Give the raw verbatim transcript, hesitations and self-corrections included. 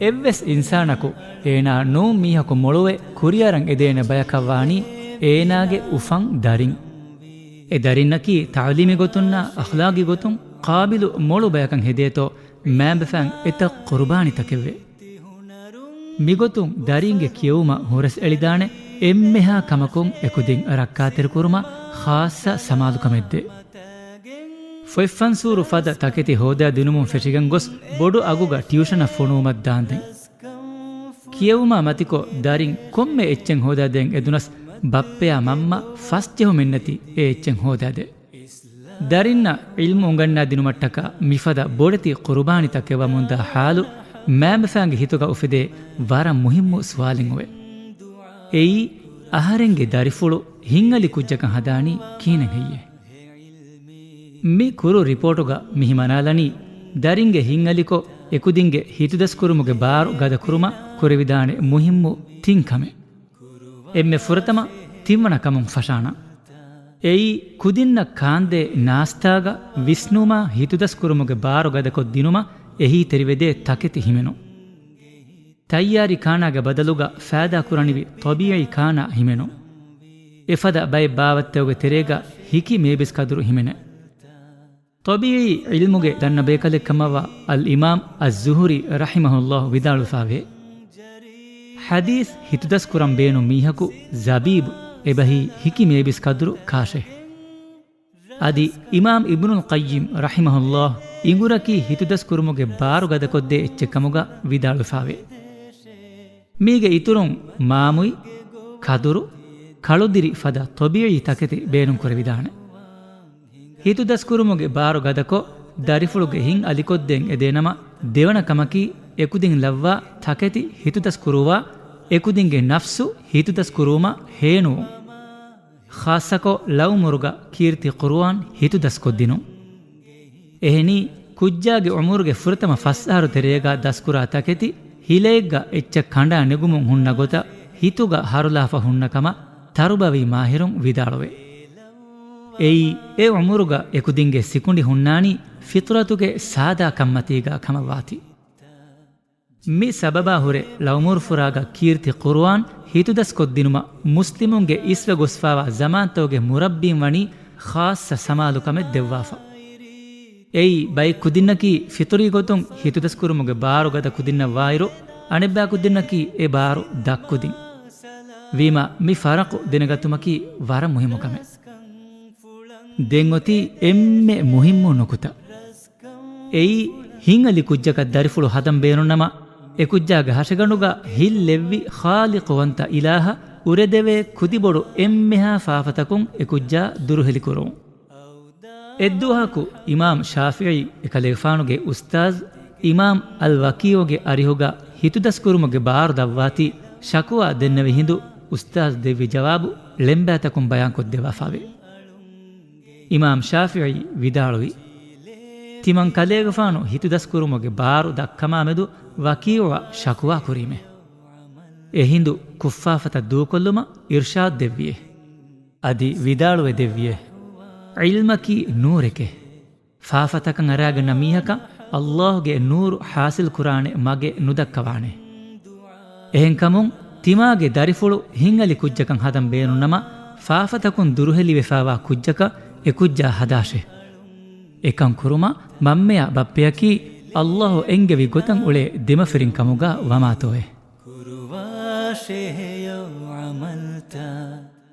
އެއްވެސް އިންސާނަކު އޭނާ ނޫން މީހަކު މޮޅުވެ ކުރިއަރަން އެދޭނެ ބަޔަކަށް ވާނީ އޭނާގެ އުފަން ދަރިން. އެ ދަރިންނަކީ ތަޢުލީމީ ގޮތުންނާ އަޚްލާގީ ގޮތުން ޤާބިލު މޮޅު ބަޔަކަށް ހެދޭތޯ، މާބަފައިން އެތައް ޤުރުބާނީތަކެއްވޭ. މިގޮތުން ދަރިންގެ ކިޔެވުމަށް ހުރަސްއެޅިދާނެ އެންމެހާ ކަމަކުން އެކުދިން ރައްކާތެރިކުރުމަށް ޚާއްޞަ ސަމާލުކަމެއްދޭ. ފޮތްފަންސޫރު ފަދަ ތަކެތި ހޯދާ ދިނުމުން ފެށިގެން ގޮސް ބޮޑު އަގުގަ ޓިއުޝަނަށް ފޮނުވުމަށް ދާންދެން. ކިޔެވުމާ މަތިކޮށް ދަރިން ކޮންމެ އެއްޗެއް ހޯދާދޭން އެދުނަސް ބައްޕަޔާ މަންމަ ފަސްޖެހުމެއްނެތި އެ އެއްޗެއް ހޯދާދޭ. ދަރިންނަށް ޢިލްމު އުނގަންނާދިނުމަށްޓަކާ މިފަދަ ބޮޑެތި ޤުރުބާނީތަކެއް ވަމުންދާ ޙާލު މާބަފައިންގެ ހިތުގަ އުފެދޭ ވަރަށް މުހިއްމު ސުވާލެއް އޮވޭ. އެއީ، އަހަރެންގެ ދަރިފުޅު ހިތްއަލި ކުއްޖަކަށް ހަދާނީ ކިހިނެއް ހެއްޔޭ؟ މި ކުރު ރިޕޯޓުގަ މި ހިމަނާލަނީ، ދަރިންގެ ހިތްއަލިކޮށް އެކުދިންގެ ހިތުދަސްކުރުމުގެ ބާރު ގަދަކުރުމަށް ކުރެވިދާނެ މުހިއްމު ތިން ކަމެއް. އެންމެ ފުރަތަމަ ތިންވަނަ ކަމުން ފަށާނަން. އެއީ، ކުދިންނަށް ކާންދޭ ނާސްތާގަ ވިސްނުމާ ހިތުދަސްކުރުމުގެ ބާރު ގަދަކޮށްދިނުމަށް އެހީތެރިވެދޭ ތަކެތި ހިމެނުން. ތައްޔާރީ ކާނާގެ ބަދަލުގަ ފައިދާކުރަނިވި ޠަބީޢީ ކާނާ ހިމެނުން. އެފަދަ ބައެއް ބާވަތްތަކުގެ ތެރޭގަ ހިކި މޭބިސް ކަދުރު ހިމެނޭ. ޠަބީޢީ ޢިލްމުގެ ދަންނަ ބޭކަލެއްކަމަށްވާ އަލްއިމާމް އައްޒުހުރީ ރަޙިމަހުﷲ ވިދާޅުވެފާވޭ، ޙަދީޘް ހިތުދަސްކުރަން ބޭނުން މީހަކު ޒަބީބު އެބަހީ ހިކި މޭބިސް ކަދުރު ކާށޭ. އަދި އިމާމް އިބްނުލް ޤައްޔިމް ރަޙިމަހުﷲ އިނގުރަކީ ހިތުދަސްކުރުމުގެ ބާރު ގަދަކޮށްދޭ އެއްޗެއްކަމުގަ ވިދާޅުވެފާވޭ. މީގެ އިތުރުން މާމުއި، ކަދުރު، ކަޅުދިރި ފަދަ ޠަބީޢީ ތަކެތި ބޭނުންކުރެވިދާނެ. ހިތުދަސްކުރުމުގެ ބާރު ގަދަކޮށް، ދަރިފުޅުގެ ހިތް އަލިކޮށްދޭން އެދޭނަމަ، ދެވަނަ ކަމަކީ، އެކުދިން ލައްވާ ތަކެތި ހިތުދަސްކުރުވާ، އެކުދިންގެ ނަފްސު ހިތުދަސްކުރުވުމަށް ހޭނުވުން. ޚާއްޞަކޮށް، ޅައުމުރުގަ ކީރިތި ޤުރުއާން ހިތުދަސްކޮށްދިނުން. އެހެނީ، ކުއްޖާގެ އުމުރުގެ ފުރަތަމަ ފަސް އަހަރު ތެރޭގަ ދަސްކުރާ ތަކެތި ހިލައެއްގަ އެއްޗެއް ކަނޑާ ނެގުމުން ހުންނަ ގޮތަށް ހިތުގަ ހަރުލާފަ ހުންނަ ކަމަށް ތަރުބަވީ މާހިރުން ވިދާޅުވޭ. އެއީ، އެ އުމުރުގަ އެކުދިންގެ ސިކުނޑި ހުންނާނީ ފިޠުރަތުގެ ސާދާ ކަންމަތީގަ ކަމަށްވާތީ. މި ސަބަބާ ހުރެ ޅައުމުރު ފުރާގަ ކީރިތި ޤުރުއާން ހިތުދަސްކޮށްދިނުމަށް މުސްލިމުންގެ އިސްވެ ގޮސްފާވާ ޒަމާންތަކުގެ މުރައްބީން ވަނީ ޚާއްޞަ ސަމާލުކަމެއް ދެއްވާފަ. އެއީ، ބައެއް ކުދިންނަކީ ފިޠުރީ ގޮތުން ހިތުދަސްކުރުމުގެ ބާރު ގަދަ ކުދިންނަށް ވާއިރު، އަނެއްބައި ކުދިންނަކީ އެ ބާރު ދަށް ކުދިން. ވީމާ، މި ފަރަޤު ދެނެގަތުމަކީ ވަރަށް މުހިއްމު ކަމެއް. ދެން އޮތީ އެންމެ މުހިއްމު ނުކުތާ. އެއީ، ހިތްއަލި ކުއްޖަކަށް ދަރިފުޅު ހަދަން ބޭނުންނަމަ، އެ ކުއްޖާގެ ހަށިގަނޑުގަ ހިތް ލެއްވި ޚާލިޤުވަންތަ އިލާހަށް އުރެދެވޭ ކުދިބޮޑު އެންމެހާ ފާފަތަކުން އެ ކުއްޖާ ދުރުހެލިކުރުން. އެއްދުވަހަކު އިމާމް ޝާފިޢީ އެކަލޭގެފާނުގެ އުސްތާޛް އިމާމް އަލް ވަކީޢުގެ އަރިހުގަ ހިތުދަސްކުރުމުގެ ބާރު ދަށްވާތީ ޝަކުވާ ދެންނެވި ހިނދު އުސްތާޛް ދެއްވި ޖަވާބު ޅެންބާތަކުން ބަޔާންކޮށްދެއްވާފަވޭ. އިމާމް ޝާފިޢީ ވިދާޅުވީ، ތިމަން ކަލޭގެފާނު ހިތުދަސްކުރުމުގެ ބާރު ދަށްކަމާމެދު ވަކީޢުއަށް ޝަކުވާ ކުރީމޭ. އެ ހިނދު ކުށްފާފަތައް ދޫކޮށްލުމަށް އިރްޝާދު ދެއްވިއޭ. އަދި ވިދާޅުވެ ދެއްވިއޭ، ޢިލްމަކީ ނޫރެކޭ. ފާފަތަކަށް އަރާގަންނަ މީހަކަށް ﷲ ގެ ނޫރު ޙާޞިލް ކުރާނެ މަގެއް ނުދައްކަވާނެ. އެހެންކަމުން، ތިމާގެ ދަރިފުޅު ހިތްއަލި ކުއްޖަކަށް ހަދަން ބޭނުންނަމަ، ފާފަތަކުން ދުރުހެލިވެފައިވާ ކުއްޖަކަށް އެ ކުއްޖާ ހަދާށޭ. އެކަން ކުރުމަށް މަންމަޔާ ބައްޕަޔަކީ ﷲ އެންގެވި ގޮތަށް އުޅޭ ދެމަފިރިން ކަމުގަ ވަމާތޯއޭ. ކުރުވާށެހެޔޮ ޢަމަލްތައް.